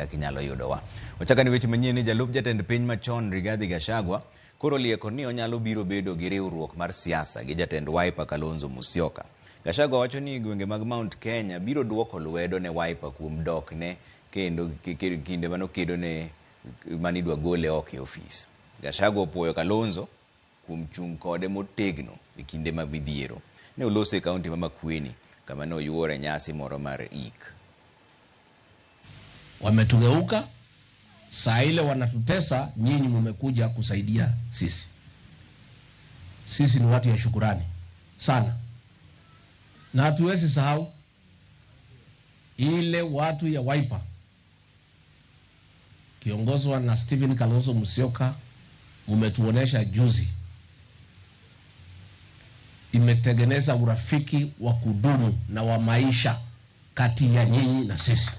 Kaka inyalo yudowa. Wachakani weche manyien ni jalup jatend piny machon Rigathi Gachagua koro olieko ni onyalo biro bedo gi riwruok mar siasa gi jatend Wiper Kalonzo Musyoka. Gachagua wacho ni gwenge mag Mount Kenya biro duoko lwedo ne Wiper kuom dokne kendo kinde manokedo ne mane idwa gole oko e ofis. Gachagua opuoyo Kalonzo kuom chung' kode motegno e kinde mag midhiero. Ne oloso e kaunti ma Makueni kama ne oyuore nyasi moro mar ik. Wametugeuka, saa ile wanatutesa, nyinyi mumekuja kusaidia sisi. Sisi ni watu ya shukurani sana, na hatuwezi sahau ile watu ya Wiper kiongozwa na Stephen Kalonzo Musyoka, mumetuonesha juzi, imetengeneza urafiki wa kudumu na wa maisha kati ya nyinyi na sisi.